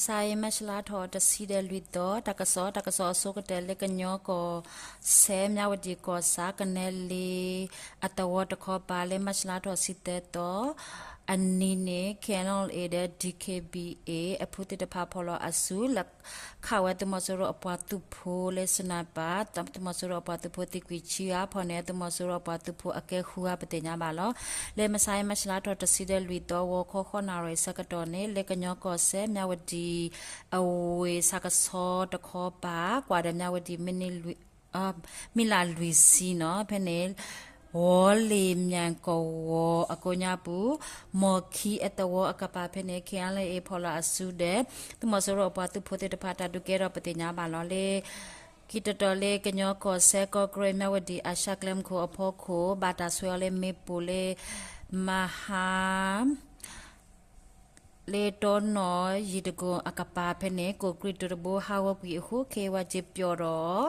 မုၢ်ဆါအံၤ မၢ်ၡလါထီၣ်တဆံဒီးလွံၢ်သီ တၢ်ကစီၣ်, တၢ်ကစီၣ်အဆိကတၢၢ်လၢကညီကီၢ်စဲၣ် မၠးဝတံၣ်ကီၢ်ဆၣ် ကနဲလ့အသဝီတခီပၤ လၢမၢ်ၡလါထီၣ်ဆံသၢသီအနံၤန့ၣ် KNLA ဒီး DKBA အဖုသ့ၣ်တဖၣ်ဖီၣ်လီၤအစု ခးဝဲသုးမီၤစိရိၤအပှၤသုးဖိလၢ sniper သုးမီၤစိရိၤအပှၤသုးဖိသံကွံာ်ဆံဂၤ ဖီၣ်န့ၢ်သုးမီၤစိရိၤအပှၤသုးဖိအကဲဃုဂၤ ပသ့ၣ်ညါဘၣ်လီၤ. လၢမုၢ်ဆါအံၤ မၢ်ၡလါထီၣ်တဆံဒီးလွံၢ်သီ ဂီၤခီဃုနၣ်ရံၣ်ဆၢကတီၢ်န့ၣ် လၢကညီကီၢ်စဲၣ် မၠးဝတံၣ်အဝ့ၢ် ဆၣ်ကဆီတခီပၤ ကွၢ်ဒီးမၠးဝတံၣ် မ့ၢ်လၢလွံၢ်ဆံနီၤ ဖဲန့ၣ် ဝီၤလ့ၣ်မၠဲၣ်ကဝီၤအကိးညါပူၤ မီၢ်ခံအသဝီအကပၤဖဲန့ၣ် KNLA ဖီၣ်လီၤအစုဒီး သုးမီၤစိရိၤအပှၤသုးဖိသ့ၣ်တဖၣ် တၢ်ဒုးကဲထီၣ်ပသ့ၣ်ညါဘၣ်လီၤ. လၢ ခံတတီၤလၢကညီကီၢ်စဲၣ် ကီၢ်ကရ့ၣ် မၠးဝတံၣ်အရှၢၣ်ကျဲမုၢ်ခိၣ်အဖီခိၣ် ဘၣ်တၢ်ဆွဲအီၤလၢမ့ၣ်ပိၢ်လၢ မဟါ လၢတီနီၣ်ယံၤတကိၣ်အကပၤဖဲန့ၣ် ကိၣ်ကရံၣ်တိၤတဘိဟးဂီၤကွံာ်အဃိ ခ့ဝဲက့ၤပျီၣ်ဒီး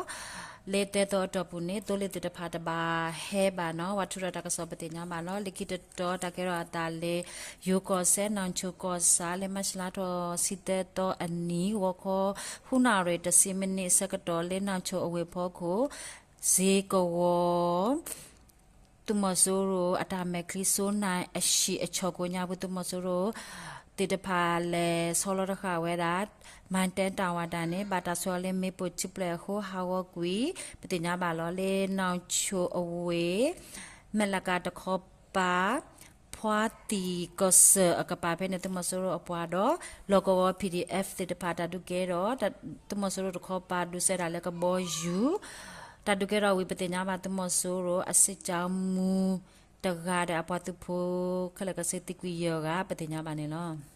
လၢသၢသီအတီၢ်ပူၤန့ၣ် သိလ့ၣ်သ့ၣ်တဖၣ်တဘၣ်ဟဲဘၣ်နီၤ ဝဲထုးထီၣ်တၢ်ကစီၣ်ပသ့ၣ်ညါဘၣ်လီၤ. လၢခံတတီၤတၢ်ကဲထီၣ်အသးလၢ ယိၤကီၢ်စဲၣ် နီၣ်ဆိၣ်ကီၢ်ဆၣ် လၢမၢ်ၡလါထီၣ်ဆံသၢသီအနံၤ ဂီၤခီဃုနၣ်ရံၣ်တဆံမံးနံးအဆၢကတီၢ် လၢနီၣ်ဆိၣ်အဝ့ၢ်ဖီခိၣ် စ့ကဝီၤ သုးမီၤစိရိၤအတၢ်မဲာ်ချံစိနၢ်အဟံၣ်အဆီၣ်ကိးညါပူၤ သုးမီၤစိရိၤသ့ၣ်တဖၣ်လဲၤဆီလီၤတဃာ်ဝဲဒၣ် မၤတၢ်တၢ်ဝၤတၢ်န့ၣ် ဘၣ်တၢ်ဆွဲအီၤလၢမ့ၣ်ပိၢ်ထံပျဲၢ်အဃိ ဟးဂီၤကွံာ် ပသ့ၣ်ညါဘၣ်လီၤ. လၢနီၣ်ဆိၣ်အဝ့ၢ် မဲၣ်လကၤတခီပၤ ဖှါသံၣ်ကစၢၢ်အကပၤဖဲန့ၣ် သုးမီၤစိရိၤအပှၤဒီး လီၢ်ကဝီၤ PDF သ့ၣ်တဖၣ်တၢ်ဒုးကဲထီၣ် သုးမီၤစိရိၤတခီပၤဒုးစဲဒၣ်လၢကဘီယူၤ တၢ်ဒုးကဲထီၣ်ဝံၤ ပသ့ၣ်ညါဘၣ်သုးမီၤစိရိၤအစံၣ်ကၠါမူတဂၤဒီးအပှၤသုးဖိခဲလၢာ်ခဲဆ့သံကွံာ်ယဲၢ်ဂၤ ပသ့ၣ်ညါဘၣ်န့ၣ်လီၤ.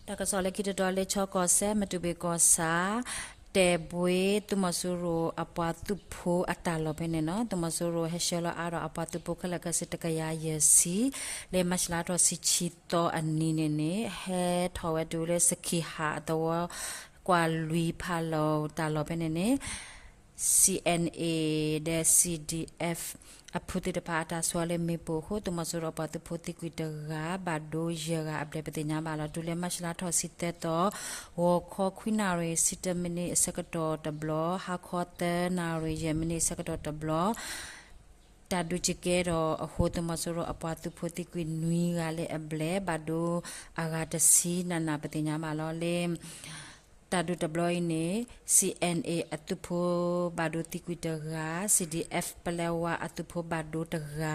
တၢ်ကစီၣ်လၢခံတတီၤလၢခၠီကီၢ်စဲၣ် မတူၢ်ဘ့ၣ်ကီၢ်ဆၣ် တဲၣ်ဘှ့သုးမီၤစိရိၤအပှၤသုးဖိအတၢ်လီၢ်ဖဲန့ၣ်နီၤ သုးမီၤစိရိၤဟဲဆှၢလီၤအါထီၣ်အပှၤသုးဖိခဲလၢာ်ခဲဆ့တကယၤယဲၢ်ဆံ လၢမၢ်ၡလါထီၣ်ဆံဆံသီအနံၤန့ၣ်န့ၣ် ဟဲထီၣ်ဝဲတုၤလၢစခ့ၣ်ဟၣ်အသဝီ ကွၢ်လွံၢ်ဖးလီၢ်တၢ်လီၢ်ဖဲန့ၣ်န့ၣ် CNA ဒီး CDF အဖုသ့ၣ်တဖၣ်အတၢ်ဆွဲလၢမ့ၣ်ပိၢ်အဃိ သုးမီၤစိရိၤအပှၤသုးဖိသံကွံာ်တဂၤ ဘၣ်ဒိယဲၢ်ဂၤအဘျဲၣ်ပသ့ၣ်ညါဘၣ်လီၤ. တုၤလၢမၢ်ၡလါထီၣ်ဆံသၢသီ ဂီၤခီခွံနၣ်ရံၣ်ဆံတၢမံးနံးအဆၢကတီၢ်တဘျီ ဟါခီသၢနၣ်ရံၣ်ယဲၢ်မံးနံးအဆၢကတီၢ်တဘျီ တၢ်ဒုးကကဲထီၣ်အဃိ သုးမီၤစိရိၤအပှၤသုးဖိသံကွံာ်နွံဂၤလၢအဘျဲၣ် ဘၣ်ဒိအဂၤတဆံနးနးပသ့ၣ်ညါဘၣ်လီၤ. လၢ တၢ်ဒုးတဘျီအံၤန့ၣ် CNA အသုးဖိဘၣ်ဒိသံကွံာ်တဂၤ CDF ပလဲဝါအသုးဖိဘၣ်ဒိတဂၤ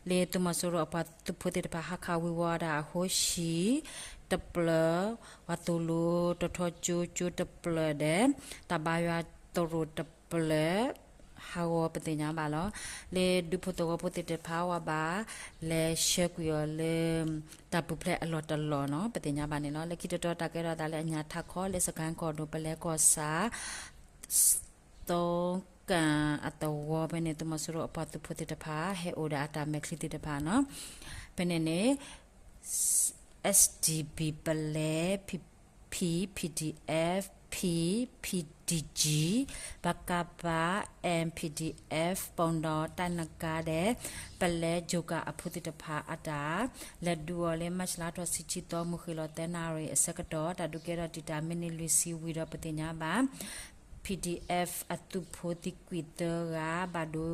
လၢသုးမီၤစိရိၤအပှၤသုးဖိသ့ၣ်တဖၣ်ဟးခးဝံၤဝီဒၣ်အဃိ ဟံၣ်တဖျၢၣ် ပှၤသိၣ်လိတထီကၠိကၠိတဖျၢၣ်ဒီး တၢ်ဘါယွၤသရိာ်တဖျၢၣ် ဟးဂီၤပသ့ၣ်ညါဘၣ်လီၤ. လၢဒူဖိသဝီဖိသ့ၣ်တဖၣ်ဝဲဘၣ် လဲၤဆှၢကွံာ်အီၤလၢ တၢ်ပူၤဖျဲးအလီၢ်တလီၢ်နီၤ ပသ့ၣ်ညါဘၣ်န့ၣ်လီၤ. လၢခံတတီၤတၢ်ကဲထီၣ်အသးလၢအညၣ်ထးခီ လၢစကဲၣ်ကီၢ်ဒိၣ် ပလဲကီၢ်ဆၣ် သီကၣ်အသဝီဖဲန့ၣ် သုးမီၤစိရိၤအပှၤသုးဖိသ့ၣ်တဖၣ် ဟဲအိၣ်ဒီးအတၢ်မဲာ်ချံသ့ၣ်တဖၣ်နီၤ ဖဲန့ၣ်န့ၣ် SDB ပလဲ P PDF P PDG ပကဖ MPDF ပီၣ်ဒီၣ်တၢ်နကါဒီး ပလဲကၠိကၣ်အဖုသ့ၣ်တဖၣ်အတၢ် လဲၤဒုးအီၤလၢ မၢ်ၡလါထီၣ်ဆံဆံသီ မုၢ်ဃ့ၢ်လီၤသၢနၣ်ရံၣ်အဆၢကတီၢ် တၢ်ဒုးကဲထီၣ်တံာ်တာ်မံးနံးလွံၢ်ဆံဝံၤဒီးပသ့ၣ်ညါဘၣ် PDF အသုးဖိသံကွံာ်သၢဂၤ ဘၣ်ဒိ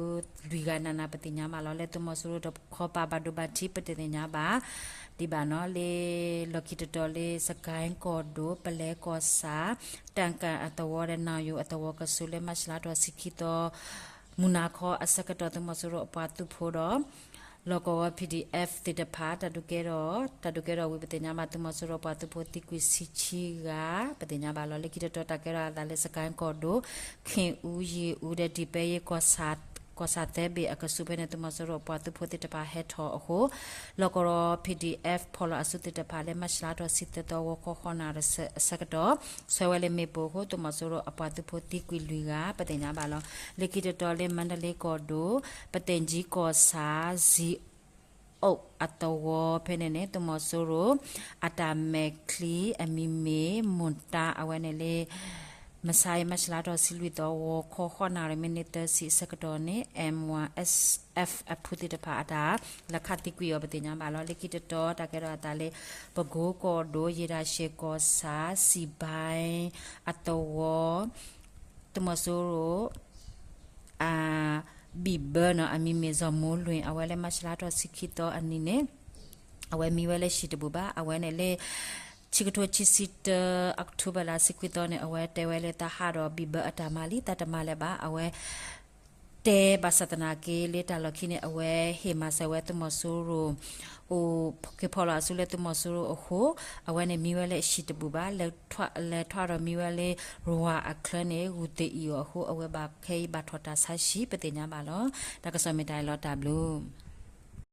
လွံၢ်ဂၤနးနးပသ့ၣ်ညါဘၣ်လီၤ. လၢသုးမီၤစိရိၤတခီပၤဘၣ်ဒိဘၣ်ထံးပတသ့ၣ်ညါဘၣ် ဒံးဘၣ်နီၤ လၢလီၢ်ခံတတီၤလၢစကဲၣ်ကီၢ်ဒိၣ် ပလဲကီၢ်ဆၣ် တၢ်ကၣ်အသဝီဒီးနၣ်ယိၤအသဝီကဆူး လၢမၢ်ၡလါထီၣ်ဆံခံသီ မုၢ်နၤခီအဆၢကတီၢ် သုးမီၤစိရိၤအပှၤသုးဖိဒီး လီၢ်ကဝီၤ PDF သ့ၣ်တဖၣ် တၢ်ဒုးကဲထီၣ် တၢ်ဒုးကဲထီၣ်ဝံၤပသ့ၣ်ညါဘၣ် သုးမီၤစိရိၤပှၤသုးဖိသံကွံာ်ဆံဆံဂၤ ပသ့ၣ်ညါဘၣ်လီၤ. လၢခံတတီၤတၢ်ကဲထီၣ်အသးလၢစကဲၣ်ကီၢ်ဒိၣ် ခ့ၣ်အူ ယ့ၣ်အူဒီးဒံၣ်ပဲယ့ၣ် ကီၢ်ဆၣ်သၢဘ့ၣ်အကဆူးဖဲန့ၣ် သုးမီၤစိရိၤအပှၤသုးဖိသ့ၣ်တဖၣ်ဟဲထီၣ်အဃိ လီၢ်ကဝီၤ PDF ဖီၣ်လီၤအစုသ့ၣ်တဖၣ်လၢ မၢ်ၡလါထီၣ်ဆံသၢသီ ဂီၤခီဃိးနၣ်ရံၣ်အဆၢကတီၢ် ဆွဲဝဲလၢမ့ၣ်ပိၢ်အဃိ သုးမီၤစိရိၤအပှၤသုးဖိသံကွံာ်လွံၢ်ဂၤ ပသ့ၣ်ညါဘၣ်လီၤ. လၢခံတတီၤလၢမါဒလ့ကီၢ်ဒိၣ် ပသ့ၣ်ကၠံကီၢ်ဆၣ် စံၣ်အိၣ်အသဝီဖဲန့ၣ်န့ၣ် သုးမီၤစိရိၤ အတၢ်မဲာ်ချံအမံၤမ့ၢ် မိၢ်တၢ်အဝဲန့ၣ်လၢ မဆါအံၤ မၢ်ၡလါထီၣ်ဆံလွံၢ်သီ ဂီၤခီဃိးနၣ်ရံၣ် မံးနံးသၢဆံအဆၢကတီၢ်န့ၣ် M one S F အဖုသ့ၣ်တဖၣ်အတၢ် လဲၤခးသံကွံာ်အီၤပသ့ၣ်ညါဘၣ်လီၤ. လၢခံတတီၤ တၢ်ကဲထီၣ်အသးလၢ ပကိကီၢ်ဒိၣ် ယ့ၣ်တၢ်ၡ့ၣ်ကီၢ်ဆၣ် စံၣ်ဘါ အသဝီ သုးမီၤစိရိၤ အဘံၣ်ဘၢနီၤ အမံၤမ့ၢ်စီၤမိလွံၢ် အဝဲလၢမၢ်ၡလါထီၣ်ဆံခံသီအနံၤန့ၣ် အဝဲမံဝဲလၢဟံၣ်တဘူၣ်ဘၣ်. အဝဲန့ၣ်လၢ ဆံကထိခံဆံတၢ October လါဆံခွံသီန့ၣ် အဝဲတဲဝဲလၢသးဟးဒီးဘံၣ်ဘၢအတၢ်မၤလံ သးတမၤလၢၤဘၣ်. အဝဲ တဲဘၣ်ဆၣ်သနာ်က့ လၢတၢ်လီၢ်ခံန့ၣ် အဝဲဟ့ၣ်မၤစၢၤဝဲသုးမီၤစိရိၤ အိၣ်က့ၤဖီၣ်လီၤအစုလၢသုးမီၤစိရိၤအဃိ အဝဲန့ၣ်မံဝဲလၢဟံၣ်တဘူၣ်ဘၣ်. လဲၤထွဲဒီးမံဝဲလၢ ရဝၤအချၢန့ၣ် ဂုၢ်သ့ၣ်အံၤအီၤအဃိ အဝဲဘၣ်ခဲအံၤဘၣ်ထီၣ်တၢ်ဆါဟံၣ်ပသ့ၣ်ညါဘၣ်လီၤ. တၢ်ကစီၣ်မ့ၢ်တၢ်အံၤလီၤ တၢ်ဘျုး